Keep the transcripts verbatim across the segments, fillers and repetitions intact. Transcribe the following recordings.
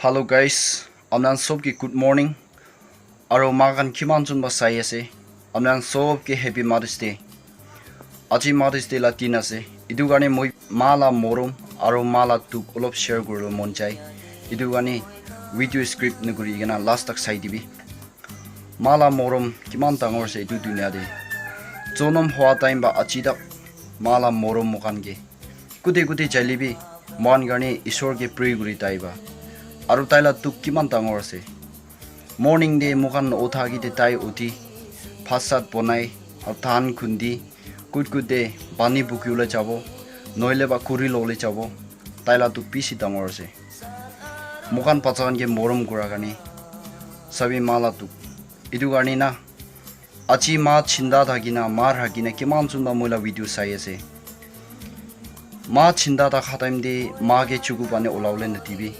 Hello guys, apni khan sob ke good morning. Aro ma khan kiman jon ba sai ase, apni khan sob ke happy Mother's Day. Aji Mother's Day la din ase. Etu karne moi ma la morom aro ma la dukh olop share kuribole mon jai. Etu karne video skip nakuri kena last tak sai dibi. Ma la morom kiman dangor ase etu dunia te. Jonom hoa time ba aji tak ma la morom moikhan ke. Kute kute jaile bi moikhan karne Isor ke pray kuri tai ba. Aro tai la dukh kiman dangor ase. Morning te moikhan utha kite tai uthi, bhat sat bonai, aro dhan khundi, kut kut te pani buki bole jabo, nohole ba khuri lobole jabo. Tai la dukh bishi dangor ase. Moikhan bacha khan ke morom kura karne, sabi ma la dukh. Etu karne na, aji ma chinta thakina, ma rakina, kiman jon ba moi la video sai ase. Ma chinta thaka time te ma ke chuku pani ulabole nadibi,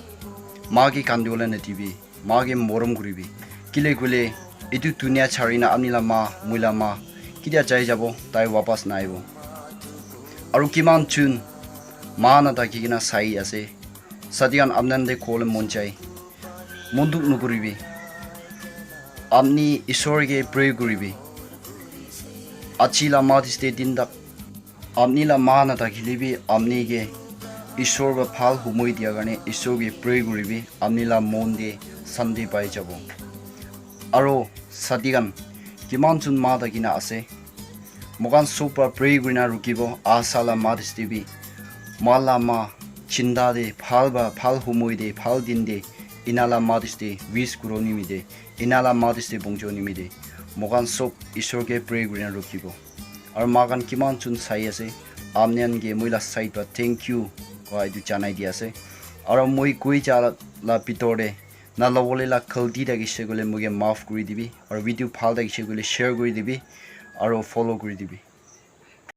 ma ke kandibole nadibi, ma ke morom kuribi. Kile koile, etu dunia chari na apni la ma, moi la ma, ketia jai jabo, tai wapas naibo. Aro kiman jon ma nathaki kena sai ase, sati khan apni khan te kobole mon jai. Mon dukh nakuribi. Apni Isor ke pray kuribi. Aji la Mother's Day din tak apni la ma nathakile bi apni ke Isor ba bhal humoi dia karne Isor ke pray kuribi. Apni la mon te shanti pai jabo. Aro sati khan kiman jon ma thakina ase, moikhan sob para pray kurina rukibo, aha la Mother's Day bi. Moikhan la ma chinta te, bhal ba, bhal humoi te, bhal din te, ena la Mother's Day wish kuro nimite, ena la Mother's Day pongjo nimite, moikhan sob Isor ke pray kurina rukibo. Aro moikhan kiman jon sai ase, apni khan ke moi la side para thank you koa etu janai di ase. Aro moi koi ja la bitor te nalobole la galti thakise koile moi ke maaf kuri dibi. Aro video bhal thakise koile share kuri dibi. Aro follow kuri dibi.